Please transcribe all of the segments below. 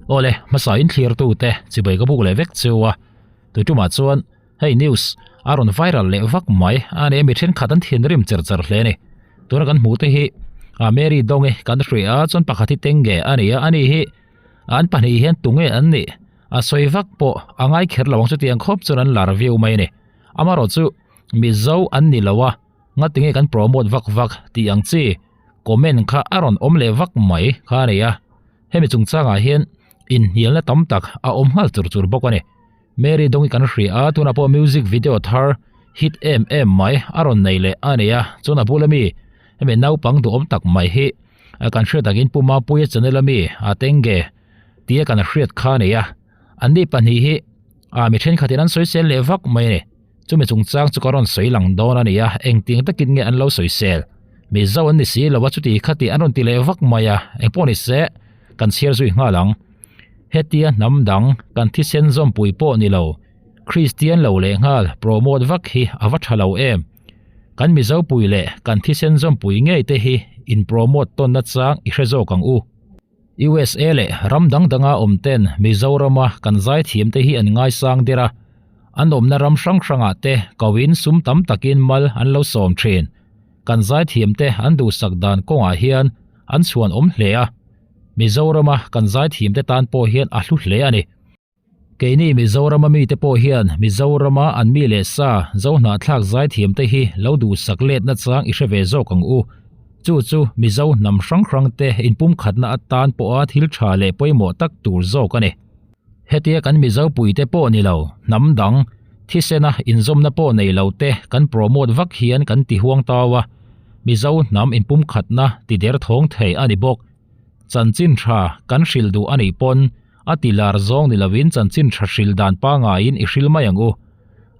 Awle, hmasa in thlir tu te chibai ka buk leh vek cheu a, tui tumah chuan hei news a rawn viral leh vak mai a ni a, mi thenkhat an thinrim cher cher hle a ni. Tuna kan hmuh te hi a Mary Dawngi kan hria a, chuan pakhat hi Tenge a ni a, ani hi an pahnih hian tunge an nih a sawi vak pawh a ngai kher lo ang chutiang khawp chuan an lar viau mai a ni. Amaherawhchu Mizo an ni lo a, ngatinge kan promote vak vak tih ang chi comment kha a rawn awm leh vak mai kha a ni a, hemi chungchangah hian inhnialna tam tak a awm nghal chur chur bawk a ni. Mary Dawngi kan hria a, tunah pawh music video thar hit em em mai a rawn nei leh a ni a, chuan a bula mi hemi naupang duhawm tak mai hi kan hriat takin Pu Mapuia channel a mi a Tenge tia kan hriat kha a ni a, anni pahnih hi a mi thenkhatin an sawisel leh vak mai a ni. Chumi chungchang chu ka rawn sawi lang dawn a ni a, engtiang takin nge an lo sawisel? Mizo an ni si lo a, chuti khati an rawn ti leh vak mai a, engpawh ni se, kan chhiar zui nghal ang. Hetia hnam dang, kan thisen zawmpui pawh ni lo, Kristian lo leh nghal promote vak hi a va tha lo em? Kan Mizo pui leh kan thisen zawmpui ngei te hi in promote tawn nachang i hre zawk ang u. USA leh ram dang danga awm ten Mizorama kan zaithiam te hi an ngaisang der a, an awmna ram hrang hrangah te koin sum tam takin mal an lo sawm thin. Kan zaithiam te an duhsak dan kawngah hian an chhuan awm hle a, Mizorama kan zaithiam te tan pawh hian a hlu hle a ni. Keini Mizorama mite pawh hian Mizorama an mi leh sa Zohnahthlak zaithiamte hi lo duhsak let nachang i hre ve zawk ang u. Chu chu Mizo hnam hrang hrangte inpumkhatna atan pawha thil tha leh pawimawh tak tur zawk a ni. Hetia kan Mizo puite pawh ni lo, hnam dang, thisena inzawmna pawh nei lo te kan promote vak hian kan ti huang tau a, Mizo hnam inpumkhatna ti derthawng thei a ni bawk. Chanchin tha kan hrilh duh a nih pawn a ti lar zawng ni lovin chanchin tha hril dan pangaiin i hril mai ang u.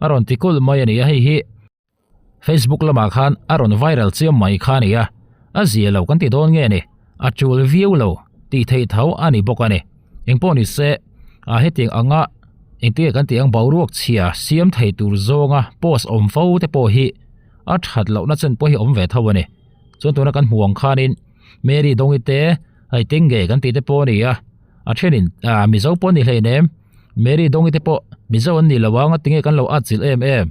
A rawn ti kulh mai a ni a, hei hi Facebook lamah khan a rawn viral chiam mai kha a ni a, a zia lo kan ti dawn nge ni, a tul viau lo tih theih tho a ni bawk a ni. Engpawh ni se, a hetiang anga engtinge kan tih ang boruak chhia siam thei tur zawnga post awm fo te pawh hi a that lohna chen pawh hi a awm ve tho a ni. Chuan tuna kan hmuh ang khanin Mary Dawngi te hei Tenge kan tih te pawh a ni a, a thenin ah Mizo pawh a ni hleinem Mary Dawngi te pawh Mizo an ni lo ang a tinge kan lo at chilh em em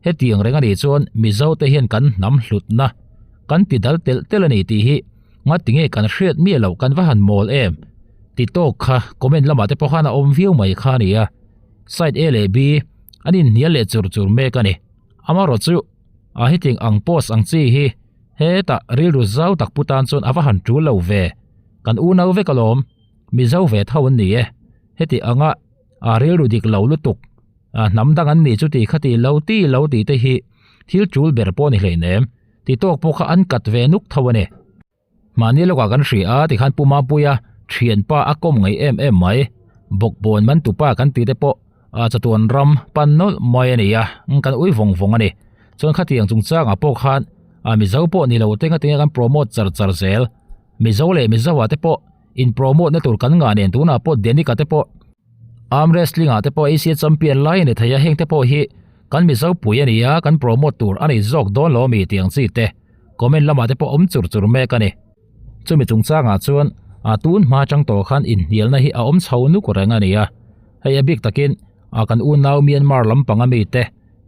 hetiang reng a nih chuan Mizo te hian kan hnam hlutna kan ti dal telh telh a ni tih hi ngatinge kan hriat miah loh kan va han mawl em ti tawk kha comment lamah te pawh khan a awm viau mai kha a ni a side A leh B an inhnial leh chur chur mek a ni amaherawhchu a hetiang ang post ang chi hi Hetah rilru zau tak pu tan chuan a va han tul lo ve. Kan unau vek alawm, Mizo ve tho an ni e. Heti anga a rilru dik lo lutuk, a hnam dang an nih chu ti kha ti lo ti lo tih te hi thil tul ber pawh a ni hleinem. Ti tawk pawh kha an kat ve nuk tho a ni. Mahni lawkah kan hria a tikhan Pu Mapuia thianpa a kawm ngaih em em mai. Bawkbawn man tupa kan tih te pawh a chatuan ram pan nawlh mai a ni a, kan ui vawng vawng a ni. Chuan khatiang chungchangah pawh khan a Mizo pawh ni lo te ngatinge kan promote char char zel. Mizo leh Mizo ah te pawh in promote na tur kan ngah nen tunah pawh Denica te pawh arm wrestling ah te pawh Asia champion lai a ni thei a, heng te pawh hi kan Mizo pui a ni a, kan promote tur a ni zawk dawn lo ami tih ang chi te comment lamah te pawh awm chur chur mek a ni. Chumi chungchangah chuan a tun hma atang tawh khan inhnialna hi a awm chho nuk reng a ni a, hei a bik takin a kan unau Myanmar lampang ami te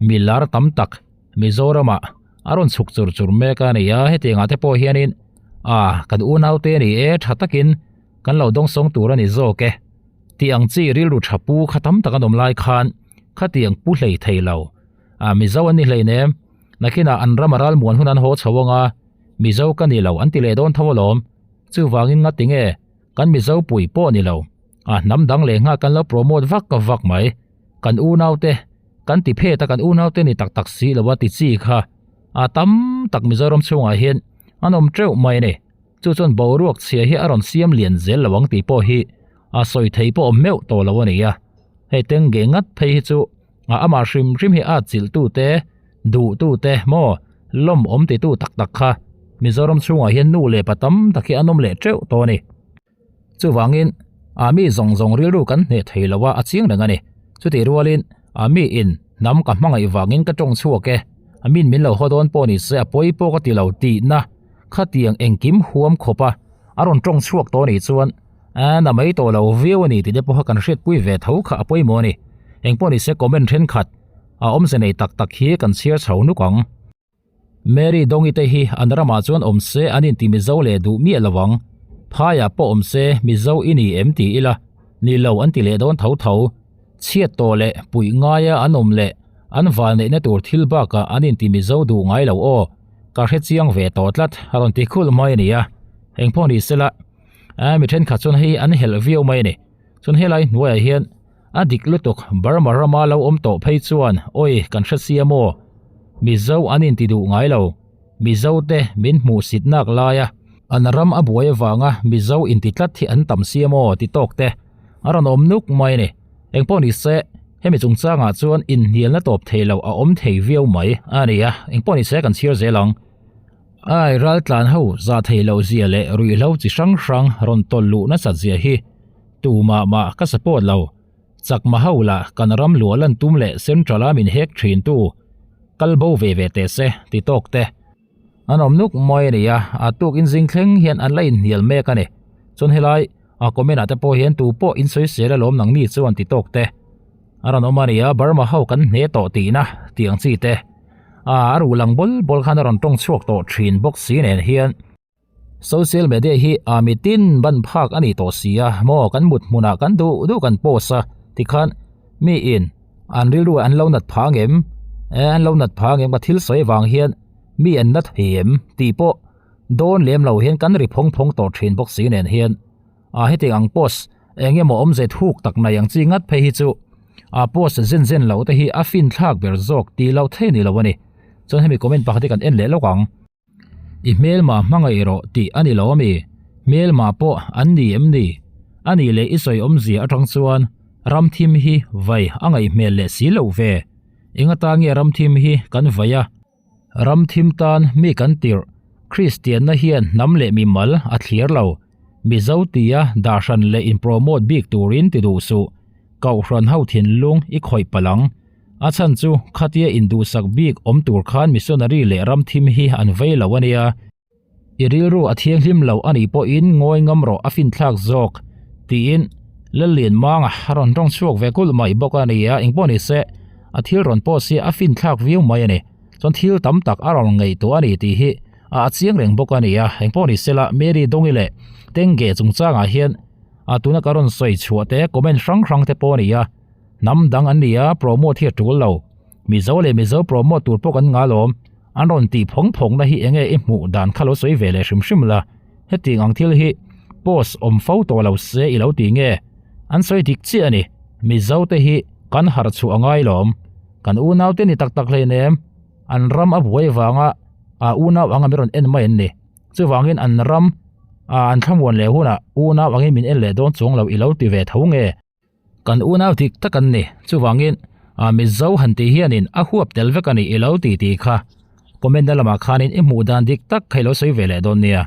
milar tam tak Mizoramah a rawn chhuk chur chur mek a ni a, hetiangah te pawh hianin a kan unau te a ni e tha takin kan lo dawngsawng tur a ni zawk e tih ang chi rilru tha pu kha tam tak an awm lai khan khatiang pu hlei thei lo a Mizo an ni hleinem nakinah an ram a ralmuan hun an haw chho ang a Mizo ka ni lo an ti leh dawn tho alawm chuvangin nga tinge kan Mizo pui pawh ni lo a hnam dang leh nghal kan lo promote vak vak mai kan unau te kan ti phet a kan unau te ni tak tak si lo a ti chi kha a tam tak Mizoram chhungah hian an awm teuh mai a ni chu chuan boruak chhia hi a rawn siam lian zel lo ang tih pawh hi a sawi thei pawh awm meuh tawh lo a ni a hei tengge ngat phei hi chu a amah hrim hrim hi a chilh tu te duh tu te maw lawm awm ti tu tak tak kha Mizoram chhungah hian nu leh pa tam tak hi an awm leh teuh tawh a ni. Chuvangin, a mi zawng zawng rilru kan hneh thei lo a, a chiang reng a ni. Chutih rualin, a mi in hnam ka hmangaih vangin ka tawng chhuak e, a min min lo haw dawn pawh ni se a pawi pawh ka ti lo tihna khatiang engkim huam khawp a, a rawn tawng chhuak tawh a nih chuan A na mai tawh lo viau a ni tih te pawha kan hriatpui ve tho kha a pawimawh a ni. Engpawh nise comment thenkhat a awmze nei tak tak hi kan chhiar chho nuk ang. Mary Dongi te hi an ramah chuan awm se an inti Mizo leh duh miah lo ang. Phaiah pawh awm se Mizo i ni em ti ila, ni lo an ti leh dawn tho tho. Chhiat tawh leh puih ngaia an awm leh an val neihna tur thil bakah an inti Mizo duh ngai lo aw. Ka hre chiang ve tawh tlat a rawn ti khulh mai a nia. Engpawh ni sela, mi thenkhat chuan hei an helh viau mai a ni. Chuan helai hnuaiah hian a dik lutuk Burma rama lo awm tawh phei chuan awi kan hre sia maw? Mizo an inti duh ngai lo. Mizo te min hmuh sit nak laia an ram a buai avanga Mizo inti tlat hi an tam sia maw ti tawk te a rawn awm nuk mai a ni. Engpawh ni se hemi chungchangah chuan inhnialna tawp thei lo a awm thei viau mai a ni a, engpawh ni se kan chhiar zel ang. Ai raltlan ho zah thei loh zia leh ruihhlo chi hrang hrang rawn tawlh luh nasat zia hi tumah mah ka support lo. Chakma ho lah kan ram luah lan tum leh central a min hek thin tu kal bo ve ve teh se ti tawk te. An awm nuk mawi a ni a, a tuk in zing thleng hian an la inhnial mek a ni. Chuan helai a comment ah te pawh hian tu pawh in sawisel alawm nangni chuan ti tawk te. A rawn awm a ni a, Burma ho kan hne tawh tihna tih ang chi te. A a ruh lang bawl bawl khan a rawn tawng chhuak tawh thin bawk si nen hian social media hi a mitin ban phak a ni tawh si a maw kan mut hmunah kan duh duh kan post a tikhan mi in an rilru an lo nat phah ang em e an lo nat phah ang em ka thil sawi vang hian mi an na thei em tih pawh dawn lem lo hian kan ri phawng phawng tawh thin bawk si nen hian. A heti ang post eng emaw awmze thuk tak nei ang chi ngat phei hi chu a post zen zen lo te hi a fin thlak ber zawk tih loh thei ni lo a ni. Chuan hemi comment pakhat hi kan en leh lawk ang. I hmelma hmangaih rawh tih a ni lo ami? Hmelma pawh an ni em ni? A nih leh i sawi awmzia atang chuan ramthim hi vai a ngaih hmel leh si loh ve. Eng atan nge ramthim hi kan vai a? Ram thim tan mi kan tirh, Kristianna hian hnam leh mimal a thlir lo. Mizo tia dahhran leh in promote bik turin ti duh suh. Kohhran ho thinlung i khawih palh ang. A chhan chu khatia induhsak bik awm tur khan missionary leh ram thim hi an vei lo a nia. I rilru a thianghlim lo a nih pawhin ngawi ngam rawh a finthlak zawk, tiin Lallian Manga a rawn tawng chhuak ve kulh mai bawk a ni a, engpawh ni se a thil rawn post hi a finthlak viau mai a ni. Chuan thil tam tak a rawn ngaihtuah a ni tih hi a chiang reng bawk a ni a, engpawh ni sela Mary Dongi leh Tengge chungchangah hian a tuna ka rawn sawi chhuah te comment hrang hrang te pawh a ni a, hnam dang an ni a promote hi a tul lo. Mizo leh Mizo promote tur pawh kan ngal awm. An rawn tih phawng phawng na hi enge i hmuh dan kha lo sawi ve leh hrim hrim la. Hetiang ang thil hi post awm fo tawh lo se i lo ti nge? An sawi dik chiah a ni. Mizo te hi kan harh chhuah a ngai lawm. Kan unau te ni tak tak hleinem. An ram a buai vanga a unau anga min rawn en mai an ni. Chuvangin an ram a an thlamuan leh hunah unau angin min en leh dawn chuang lo i lo ti ve tho nge? Kan unau dik tak an ni. Chuvangin, a Mizo han tih hianin a huap tel vek a ni i lo ti tih kha comment na lamah khanin i hmuh dan dik tak kha i lo sawi ve leh dawn nia.